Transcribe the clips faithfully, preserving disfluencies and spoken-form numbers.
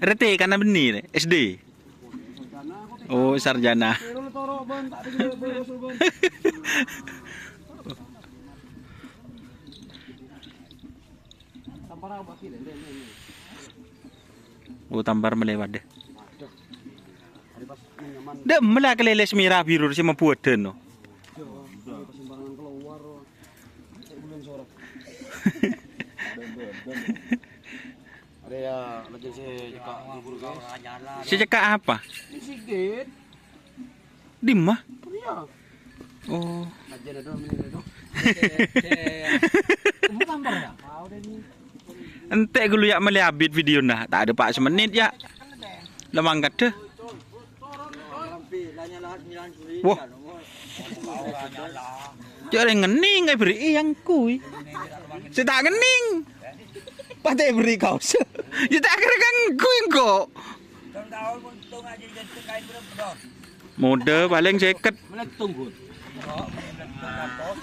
Rete kana bânnè, rè? S D. Oh, sarjana. Oh, tampar malè waddâ. Dâ' mella kalèlès mèra biru sè mabhuwâdhân, no. Arèya, lajeng sè cekka' buru, guys. Sè cekka' apa? Ini sikit. Dimma? Iya. Oh. Lajeng itu, ini itu. Kamu tampar ya? Mau deh ini. Ente' ghâllu ya' malè abit videona. Ta' adâ' pa' samennit ya'. La mangkat dâ. Wah. Jhâ' rèng ngennèng èberri'i engko'. Sè ta' ngennèng. Patè èberri' kaos. Ya ta' kèra engko' engko'. Modâ palèng sèket.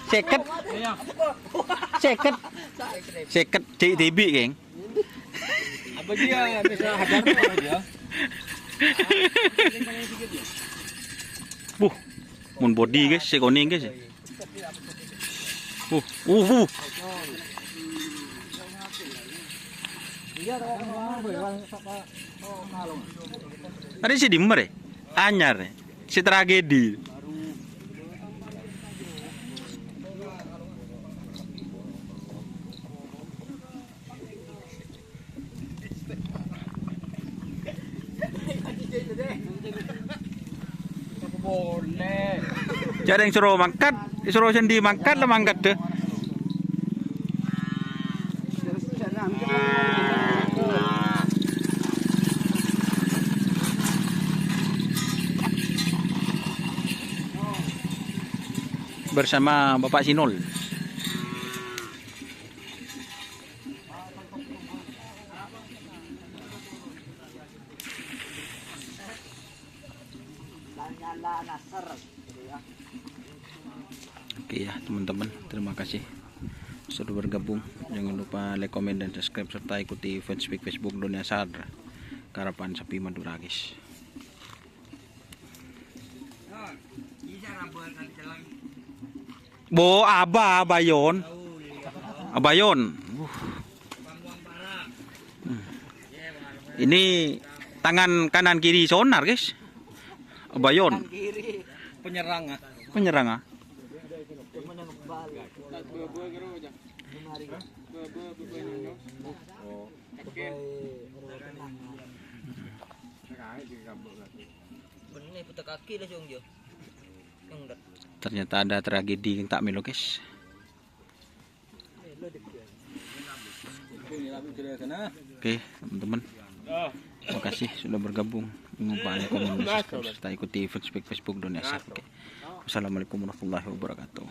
Sèket. Sèket. Sèket cè' dhibi', Kèng. Apa dia bisa hajar tuh dia? Buh, mon bodi, guys, sè konèng, guys. Buh, uh, uh. Arèya sè dimma, rè? Anyar, rè? Sè tragedi. Jhâ' rèng soro mangkat, soro sèndi mangkat, la mangkat dâ. Bersama Bapak Sinul. Oke ya, teman-teman, terima kasih sudah bergabung. Jangan lupa like, komen, dan subscribe, serta ikuti fanspage Facebook Doni Asar, Karapan Sapi Madura, guys. Bo, Aba, Abayon. Abayon. Uh. Hmm. Ini tangan kanan kiri sonar, guys. Abayon. Penyerang, ah. Penyerang, ah. Ternyata ada tragedi yang tak melukis. Oke, teman-teman. Makasih sudah bergabung. Jangan lupa like, komen, dan subscribe, serta ikuti fanspage Facebook Doni Asar. Oke. Wassalamualaikum warahmatullahi wabarakatuh.